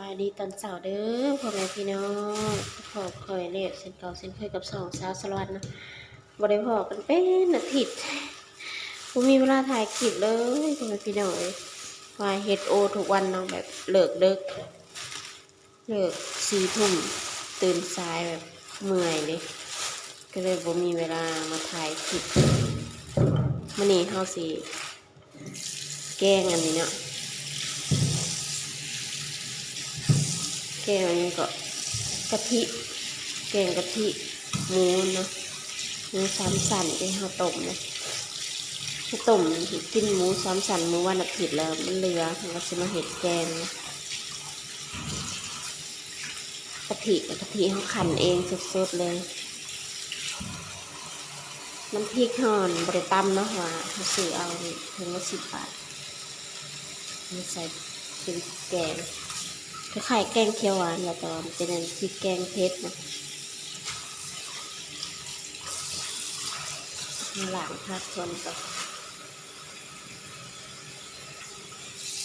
ສະບາຍດີຕອນເຊົ້າເດີພໍ່ແມ່ພີ່ນ້ອງ, ພໍ້ກັບຂ້ອຍແລ້ວເຊັ່ນເກົ່າເຊັ່ນເຄີຍກັບຊ່ອງສາວສາລະວັນເນາະ. ບໍ່ໄດ້ພໍ້ກັນເປັນອາທິດ, ບໍ່ມີເວລາຖ່າຍຄລິບເລີຍພໍ່ແມ່ພີ່ນ້ອງເອີຍ. ວ່າເຮັດໂອທຸກວັນເນາະ, ແບບເລີກເດິກ ເລີກສີ່ທຸ່ມ, ຕື່ນສາຍ ແບບເມື່ອຍເດ້, ກໍເລີຍບໍ່ມີເວລາມາຖ່າຍຄລິບ. ມື້ນີ້ເຮົາຊິ ແກງອັນນີ້ເນາະ, ແກງອັນນີ້ກໍກະທິ, ແກງກະທິໝູເນາະ, ໝູສາມຊັ້ນທີ່ເຮົາຕົ້ມເນາະ. ເຮົາຕົ້ມກິນໝູສາມຊັ້ນມື້ວັນອາທິດແລ້ວມັນເຫຼືອ, ເຮົາກໍຊິມາເຮັດແກງ. ກະທິ ກະທິເຮົາຄັ້ນເອງສົດໆເລີຍ. ນ້ຳພລິກເຮົາຫັ້ນບໍ່ໄດ້ຕຳເນາະ, ເພາະວ່າເຮົາຊື້ເອົານີ້ ຖົງລະສິບບາດ, ມາໃສ່ເປັນແກງ ຄ້າຍໆແກງຂຽວຫວານແຫຼະ, ແຕ່ວ່າມັນເປັນອັນພລິກແກງເຜັດນະ. ມາລ້າງຜັກກ່ອນ, ເ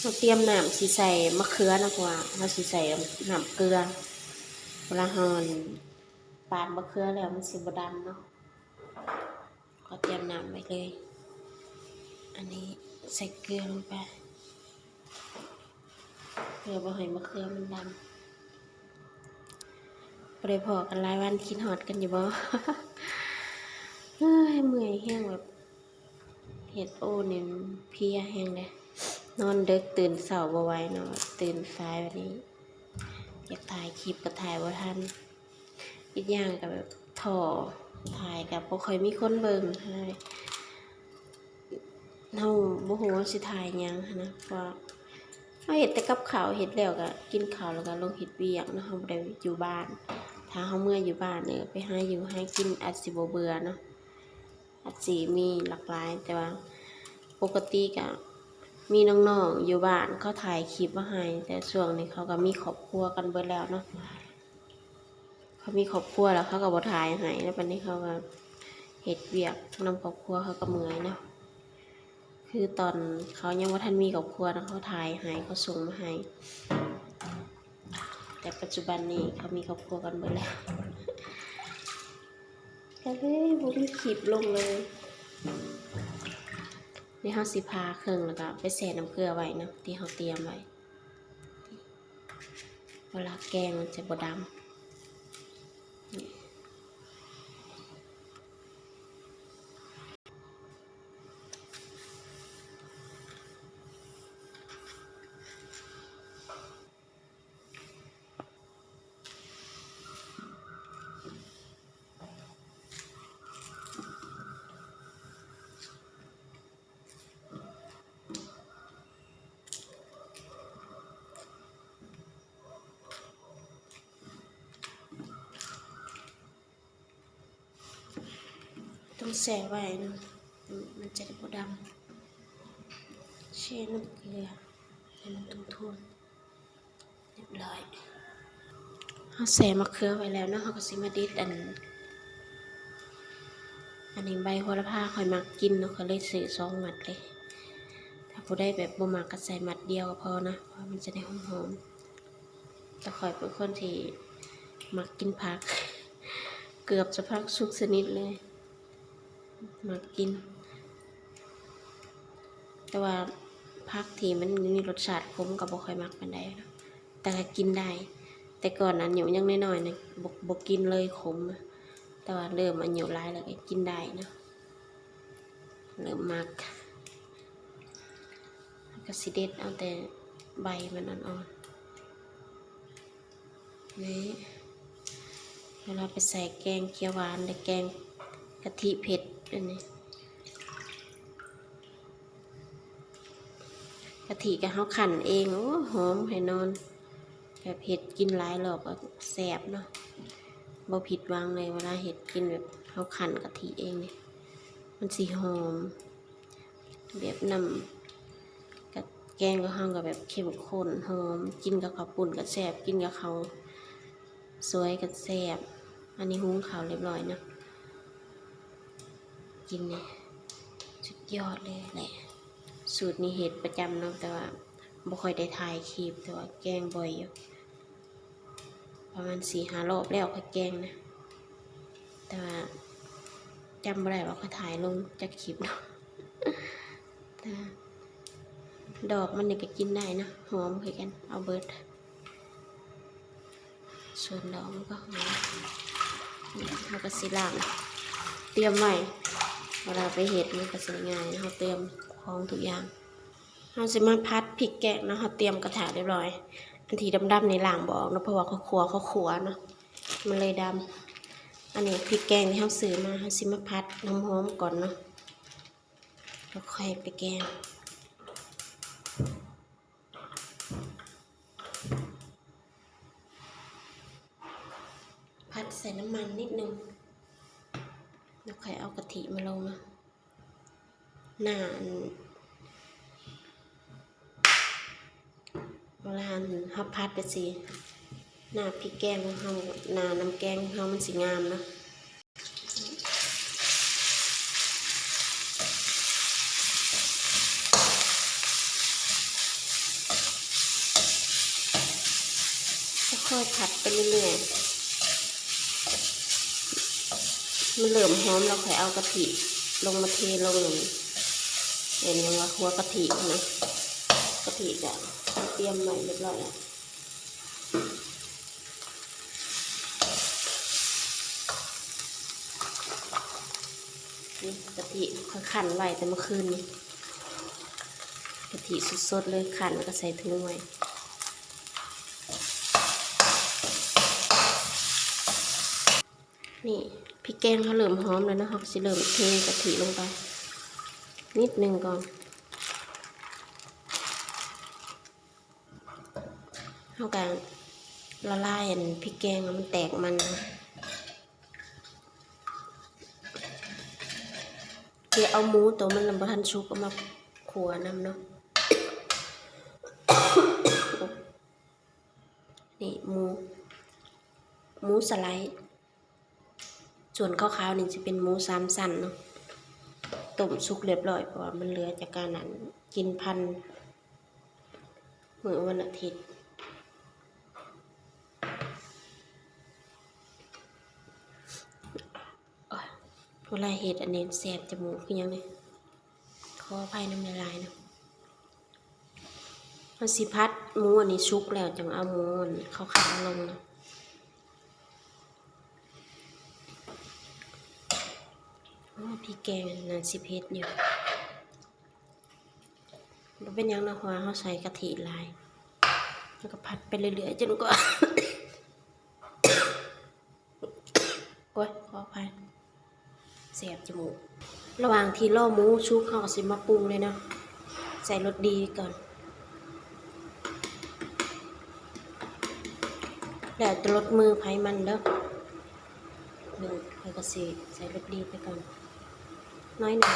ຮົາຕຽມນ້ຳຊິໃສ່ມະເຂືອເນາະ, ເພາະວ່າເຮົາຊິໃສ່ນ້ຳເກືອ. ເວລາເຮົາປາດມະເຂືອແລ້ວມັນຊິບໍ່ດຳເນາະ. ກໍຕຽມນ້ຳໄວ້ເລີຍ. ອັນນີ້ໃສ່ເກືອລົງໄປ ເພື່ອບໍ່ໃຫ້ມະເຂືອມັນດຳ. ບໍ່ໄດ້ພໍ້ກັນຫຼາຍວັນ, ຄິດຮອດກັນຢູ່ບໍ່? ເອີຍ ເມື່ອຍແຮງ, ແບບເຮັດໂອນີ້ເພຍແຮງເດ້, ນອນເດິກຕື່ນເຊົ້າບໍ່ໄຫວເນາະ, ຕື່ນສາຍ. ບັດນີ້ຢາກຖ່າຍຄລິບກໍຖ່າຍບໍ່ທັນ. ອີກຢ່າງກໍແບບທໍ້, ຖ່າຍກໍບໍ່ຄ່ອຍມີຄົນເບິ່ງ, ເຮົາບໍ່ຮູ້ວ່າຊິຖ່າຍຫຍັງຫັ້ນນະ, ເພາະວ່າເຮົາເຮັດແຕ່ກັບເຂົ້າ, ເຮັດແລ້ວກໍກິນເຂົ້າ ແລ້ວກໍລົງເຮັດວຽກເນາະ, ເຮົາບໍ່ໄດ້ຢູ່ບ້ານ. ຖ້າເຮົາເມືອຢູ່ບ້ານ ເອີ ໄປຫາຢູ່ຫາກິນອາດຊິບໍ່ເບື່ອເນາະ, ອາດຊິມີຫຼາກຫຼາຍ. ແຕ່ວ່າປົກກະຕິກໍມີນ້ອງໆຢູ່ບ້ານເຂົາຖ່າຍຄລິບມາໃຫ້, ແຕ່ຊ່ວງນີ້ເຂົາກໍມີຄອບຄົວກັນເບິດແລ້ວເນາະ. ເຂົາມີຄອບຄົວແລ້ວເຂົາກໍບໍ່ຖ່າຍໃຫ້ແລ້ວ, ບັດນີ້ເຂົາກໍເຮັດວຽກນຳຄອບຄົວ ເຂົາກໍເມື່ອຍເນາະ. ຄືຕອນເຂົາຍັງບໍ່ທັນມີຄອບຄົວນະ ເຂົາຖ່າຍໃຫ້ ເຂົາສົ່ງມາໃຫ້, ແຕ່ປັດຈຸບັນນີ້ເຂົາມີຄອບຄົວກັນເບິດແລ້ວ ກໍເລີຍບໍ່ມີຄລິບລົງເລີຍ. ນີ້ເຮົາຊິຜ່າເຄິ່ງ ແລ້ວກໍໄປແຊ່ນ້ຳເກືອໄວ້ເນາະ ທີ່ເຮົາຕຽມໄວ້. ເວລາແກງມັນຈະບໍ່ດຳ. ຕ້ອງແຊ່ໄວ້ເນາະ ມັນຈະໄດ້ບໍ່ດຳ. ແຊ່ນ້ຳເກືອໃຫ້ມັນທົ່ວໆ. ຮຽບຮ້ອຍ. ເຮົາແຊ່ມະເຂືອໄວ້ແລ້ວເນາະ, ເຮົາກໍຊິມາເດັດອັນ ອັນນີ້ໃບໂຫລະພາ ຂ້ອຍມັກກິນເນາະ, ກໍເລີຍຊື້ສອງມັດເລີຍ. ຖ້າຜູ້ໃດແບບບໍ່ມັກກໍໃສ່ມັດດຽວກໍພໍນະ, ເພາະວ່າມັນຈະໄດ້ຫອມໆ. ແຕ່ຂ້ອຍເປັນຄົນທີ່ມັກກິນຜັກ, ເກືອບຈະຜັກທຸກຊະນິດເລີຍ. ມັກກິນ ແຕ່ວ່າຜັກທີ່ມັນມີລົດຊາດຂົມກໍບໍ່ຄ່ອຍມັກປານໃດເນາະ, ແຕ່ກໍກິນໄດ້. ແຕ່ກ່ອນອາຍຸຍັງນ້ອຍໆນະ ບໍ່ ບໍ່ກິນເລີຍຂົມ, ແຕ່ວ່າເລີ່ມອາຍຸຫຼາຍແລ້ວກໍກິນໄດ້ເນາະ, ເລີ່ມມັກ. ແລ້ວກໍຊິເດັດເອົາແຕ່ໃບມັນອ່ອນໆ. ນີ້ ເວລາໄປໃສ່ແກງຂຽວຫວານ ຫຼື ແກງກະທິເຜັດ ອັນນີ້ ກະທິກໍເຮົາຄັ້ນເອງ. ໂອ້ ຫອມໃຫ້ນອນ, ແບບເຮັດກິນຫຼາຍລອບກໍແຊບເນາະ, ບໍ່ຜິດຫວັງເລີຍ ເວລາເຮັດກິນແບບເຮົາຄັ້ນກະທິເອງນີ້ ມັນຊິຫອມ. ແບບນ້ຳກະແກງຂອງເຮົາກໍແບບເຂັ້ມຂຸ້ນ ຫອມ, ກິນກັບເຂົ້າປຸ້ນກໍແຊບ, ກິນກັບເຂົ້າສວຍກໍແຊບ. ອັນນີ້ຫຸງເຂົ້າຮຽບຮ້ອຍເນາະ, ກິນນີ້ສຸດຍອດເລີຍແຫຼະ. ສູດນີ້ເຮັດປະຈຳເນາະ, ແຕ່ວ່າບໍ່ຄ່ອຍໄດ້ຖ່າຍຄລິບ, ແຕ່ວ່າແກງບ່ອຍຢູ່. ປະມານສີ່ຫ້າລອບແລ້ວຂ້ອຍແກງນະ ແຕ່ວ່າຈຳບໍ່ໄດ້ວ່າຂ້ອຍຖ່າຍລົງຈັກຄລິບເນາະ ແຕ່ວ່າດອກມັນນີ້ກໍກິນໄດ້ເນາະ ຫອມຄືກັນ ເອົາເບິດ ສ່ວນດອກມັນກໍຫອມ. ເຮົາກໍຊິລ້າງຕຽມໄວ້ ເວລາໄປເຮັດມັນກໍຊິງ່າຍ ເຮົາຕຽມຂອງທຸກຢ່າງ. ເຮົາຊິມາຜັດພິກແກງເນາະ ເຮົາຕຽມກະທະຮຽບຮ້ອຍ. ອັນທີ່ດຳໆນີ້ລ້າງບໍ່ອອກເນາະ ເພາະວ່າເຂົາຂົ້ວ ເຂົາຂົ້ວເນາະ ມັນເລີຍດຳ. ອັນນີ້ພິກແກງທີ່ເຮົາຊື້ມາ ເຮົາຊິມາຜັດຫອມໆກ່ອນເນາະ ແລ້ວຄ່ອຍໄປແກງ. ຜັດໃສ່ນ້ຳມັນນິດໜຶ່ງ ແລ້ວຄ່ອຍເອົາກະທິມາລົງເນາະ. ໜ້າອັນ ເວລາອັນເຮົາຜັດຈັ່ງຊີ້ ໜ້າພິກແກງຂອງເຮົາ ໜ້ານ້ຳແກງຂອງເຮົາມັນຊິງາມເນາະ. ຄ່ອຍໆຜັດໄປເລື້ອຍໆ ມັນເລີ່ມຫອມແລ້ວຄ່ອຍເອົາກະທິລົງມາເທລົງ ເອີ້ນຫຍັງວ່າ ຫົວກະທິນະ ກະທິກະຕຽມໄວ້ຮຽບຮ້ອຍແລ້ວ. ນີ້ກະທິຂ້ອຍຄັ້ນໄວ້ແຕ່ມື້ຄືນນີ້ ກະທິສົດໆເລີຍ ຄັ້ນແລ້ວກໍໃສ່ຖົງໄວ້. ນີ້ພິກແກງເຮົາເລີ່ມຫອມແລ້ວເນາະ ເຮົາກໍຊິເລີ່ມເທກະທິລົງໄປນິດໜຶ່ງກ່ອນ. ເຮົາກໍລະລາຍອັນພິກແກງໃຫ້ມັນແຕກມັນນະ. ຊິເອົາໝູໂຕມັນຍັງບໍ່ທັນສຸກເອົາມາຂົ້ວນຳເນາະ. ນີ້ໝູ ໝູສະໄລ. ສ່ວນຂາວໆນີ້ຊິເປັນໝູສາມຊັ້ນເນາະ ຕົ້ມສຸກຮຽບຮ້ອຍ ເພາະວ່າມັນເຫຼືອຈາກການອັນກິນພັນມື້ວັນອາທິດ. ໂອ້ຍ ເວລາເຮັດອັນນີ້ແສບຈະມູກຄືຫຍັງນີ້ ຂໍອະໄພນຳຫຼາຍໆເນາະ. ເຮົາຊິຜັດໝູອັນນີ້ສຸກແລ້ວ ຈັ່ງເອົາໝູອັນຂາວໆລົງເນາະ. ໂອ້ ພິກແກງອັນນັ້ນຊິເຜັດຢູ່ ບໍ່ເປັນຫຍັງເນາະ ເພາະວ່າເຮົາໃສ່ກະທິຫຼາຍ. ແລ້ວກໍຜັດໄປເລື້ອຍໆ ຈົນກວ່າ ໂອ້ຍ ຂໍອະໄພ ແສບຈະມູກ. ລະຫວ່າງທີ່ລໍໝູສຸກ ເຮົາກໍຊິມາປຸງເລີຍເນາະ ໃສ່ລົດດີກ່ອນ ແລ້ວແຕ່ລົດມືໃຜມັນເດີ. ໜຶ່ງ ຂ້ອຍກໍຊິໃສ່ລົດດີໄປກ່ອນໜ້ອຍໜຶ່ງ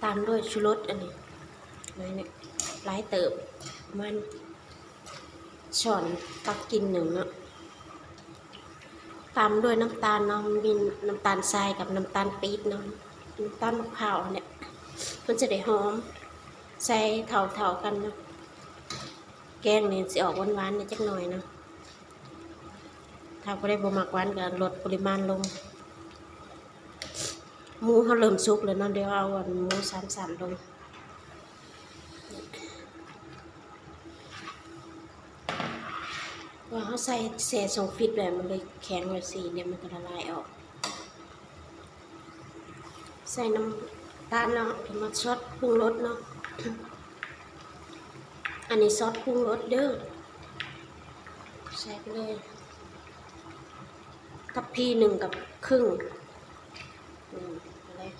ຕາມດ້ວຍຊູລົດ ອັນນີ້ໜ້ອຍໜຶ່ງ ຫຼາຍເຕີບ ປະມານຊ້ອນຕັກກິນໜຶ່ງເນາະ. ຕາມດ້ວຍນ້ຳຕານເນາະ ມັນມີນ້ຳຕານຊາຍກັບນ້ຳຕານປີບເນາະ ນ້ຳຕານໝາກພ້າວຫັ້ນແຫຼະ ມັນຈະໄດ້ຫອມ. ໃສ່ເທົ່າໆກັນເນາະ ແກງນີ້ຊິອອກຫວານໆແດ່ຈັກໜ້ອຍເນາະ. ຖ້າຜູ້ໃດບໍ່ມັກຫວານກໍລົດປະລິມານລົງ. ໝູເຮົາເລີ່ມສຸກແລ້ວເນາະ ດຽວເອົາອັນໝູສາມຊັ້ນລົງ. ເພາະວ່າເຮົາໃສ່ແຊ່ຊ່ອງຟຣີດແລ້ວ ມັນເລີຍແຂງແບບຊີ້ ດຽວມັນກໍລະລາຍອອກ. ໃສ່ນ້ຳຕານເນາະ ເປັນວ່າຊອດປຸງລົດເນາະ. ອັນນີ້ຊອດປຸງລົດເດີ ໃສ່ໄປເລີຍ ທັບພີໜຶ່ງກັບເຄິ່ງ ອືມ ເອົາເລີຍ.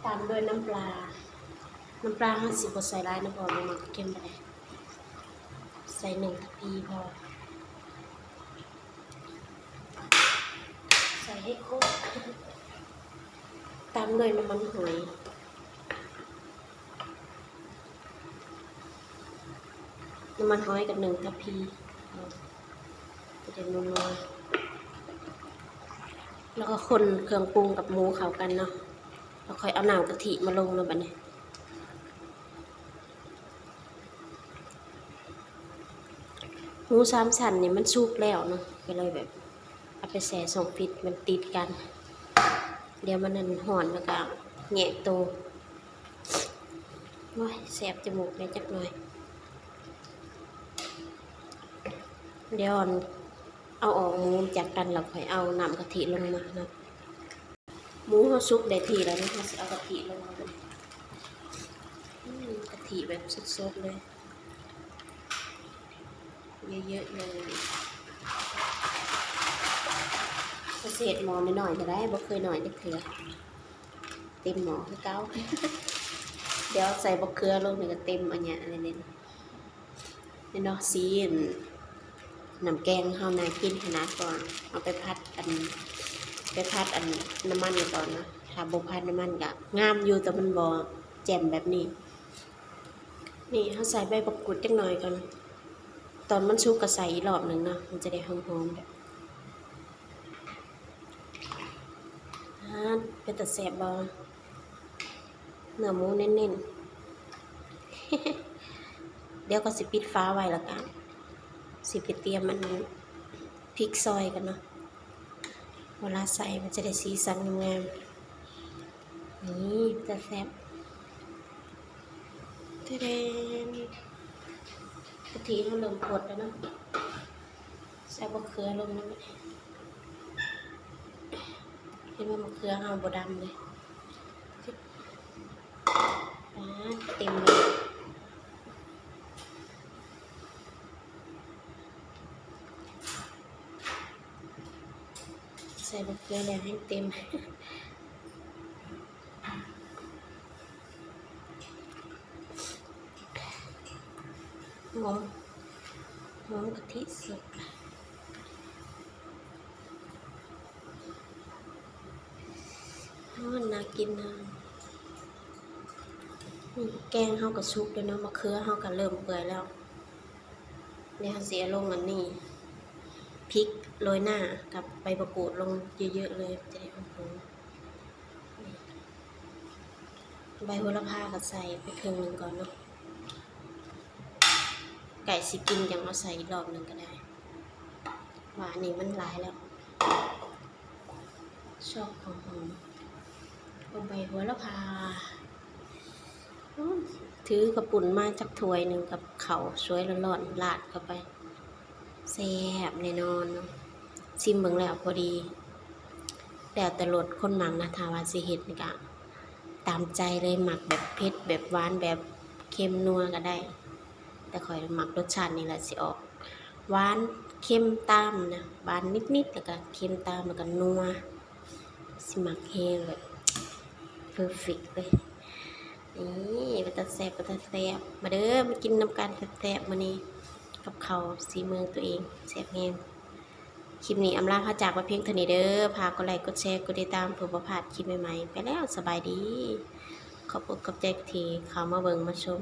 ຕາມດ້ວຍນ້ຳປາ ນ້ຳປາເຮົາຊິບໍ່ໃສ່ຫຼາຍເນາະ ເພາະວ່າບໍ່ມັກເຄັມປານໃດ ໃສ່ໜຶ່ງທັບພີພໍ ໃສ່ໃຫ້ຄົບ. ຕາມດ້ວຍນ້ຳມັນຫອຍ ນ້ຳມັນຫອຍກັບໜຶ່ງທັບພີ ເອົາ ຈະນົວໆ ແລ້ວກໍຄົນເຄື່ອງປຸງກັບໝູເຂົ້າກັນເນາະ ແລ້ວຄ່ອຍເອົານ້ຳກະທິມາລົງເນາະ ບັດນີ້. ໝູສາມຊັ້ນນີ້ມັນສຸກແລ້ວເນາະ ກໍເລີຍແບບເອົາໄປແຊ່ຊ່ອງຟຣີດ ມັນຕິດກັນ ດຽວມັນນັ້ນຮ້ອນ ແລ້ວກໍແຍກໂຕ. ໂອ້ຍ ແສບຈະມູກແດ່ຈັກໜ່ອຍ. ດຽວອັນ ເອົາອອກໝູຈາກກັນ ແລ້ວຄ່ອຍເອົານ້ຳກະທິລົງມາເນາະ. ໝູເຮົາສຸກໄດ້ທີ່ແລ້ວເນາະ ເຮົາຊິເອົາກະທິລົງມາເບິ່ງ. ອືມ ກະທິແບບສົດໆເລີຍ ເຍີະໆເລີຍ. ເຮົາຊິເຮັດໝໍ້ນ້ອຍໆກໍໄດ້ ບໍ່ເຄີຍນ້ອຍຈັກເທື່ອ. ເຕັມໝໍ້ຄືເກົ່າ. ດຽວໃສ່ບັກເຂືອລົງນີ້ກໍເຕັມອັນເນີ້ຍເລີຍ. ເຫັນເນາະ ສີອັນ ນ້ຳແກງເຮົາໜ້າກິນຂະໜາດ ເພາະວ່າເອົາໄປຜັດອັນ ໄປຜັດອັນນ້ຳມັນກ່ອນເນາະ. ຖ້າບໍ່ຜັດນ້ຳມັນກໍງາມຢູ່ ແຕ່ມັນບໍ່ແຈ່ມແບບນີ້. ນີ້ເຮົາໃສ່ໃບບັກກູດຈັກໜ່ອຍກ່ອນ ຕອນມັນສຸກກໍໃສ່ອີກລອບໜຶ່ງເນາະ ມັນຈະໄດ້ຫອມໆ. ອາ ເປັນຕາແຊບບໍ່? ເນື້ອໝູເນັ້ນໆ. ດຽວກໍຊິປິດຝາໄວ້ ແລ້ວກໍຊິໄປຕຽມອັນ ພິກຊອຍກັນເນາະ. ເວລາໃສ່ມັນຈະໄດ້ສີສັນງາມໆ. ນີ້ ເປັນຕາແຊບ. ເດເດນ ກະທິເຮົາເລີ່ມຟົດແລ້ວເນາະ. ໃສ່ບັກເຂືອລົງນຳ. ເຫັນວ່າບັກເຂືອເຮົາບໍ່ດຳເລີຍ. ປາດ ເຕັມເລີຍ. ໃສ່ບັກເຂືອແລ້ວແຮງເຕັມ. ຫອມ ຫອມກະທິສົດ. ໂອ້ ໜ້າກິນນະ. ອືມ ແກງເຮົາກໍສຸກແລ້ວເນາະ ມະເຂືອເຮົາກໍເລີ່ມເປື່ອຍແລ້ວ. ດຽວເຮົາຊິເອົາລົງອັນນີ້ ພິກໂລຍໜ້າກັບໃບມະກູດລົງເຍີະໆເລີຍ ຈະໄດ້ຫອມໆ. ໃບໂຫລະພາກໍໃສ່ໄປເຄິ່ງໜຶ່ງກ່ອນເນາະ ໃກ້ຊິກິນຈັ່ງເອົາໃສ່ອີກລອບໜຶ່ງກໍໄດ້ ວ່າອັນນີ້ມັນຫຼາຍແລ້ວ. ຊອກຫອມໆ ກັບໃບໂຫລະພາ. ອືມ ຖືເຂົ້າປຸ້ນມາຈັກຖ້ວຍໜຶ່ງກັບເຂົ້າສວຍຮ້ອນໆ ລາດເຂົ້າໄປ. ແຊບແນ່ນອນເນາະ. ຊິມເບິ່ງແລ້ວພໍດີ ແລ້ວແຕ່ລົດຄົນມັກນະ. ຖ້າວ່າຊິເຮັດນີ້ກະຕາມໃຈເລີຍ ມັກແບບເຜັດ ແບບຫວານ ແບບເຄັມນົວກໍໄດ້ ແຕ່ຂ້ອຍມັກລົດຊາດນີ້ແຫຼະ ຊິອອກຫວານເຄັມຕາມນະ ຫວານນິດໆ ແລ້ວກໍເຄັມຕາມ ແລ້ວກໍນົວ. ຊິມັກແຮງ ແບບເພີເຟັກເລີຍ. ນີ້ ເປັນຕາແຊບ ເປັນຕາແຊບ. ມາເດີ ມາກິນນຳກັນແຊບໆ ມື້ນີ້ ກັບເຂົ້າສີມືຕົວເອງ ແຊບແຮງ. ຄລິບນີ້ອຳລາພາຈາກໄວ້ພຽງເທົ່ານີ້ເດີ. ຝາກກົດໄລ ກົດແຊ ກົດຕິດຕາມ ເພື່ອບໍ່ພາດຄລິບໃໝ່ໆ. ໄປແລ້ວ ສະບາຍດີ. ຂອບອົກຂອບໃຈທີ່ເຂົ້າມາເບິ່ງມາຊົມ.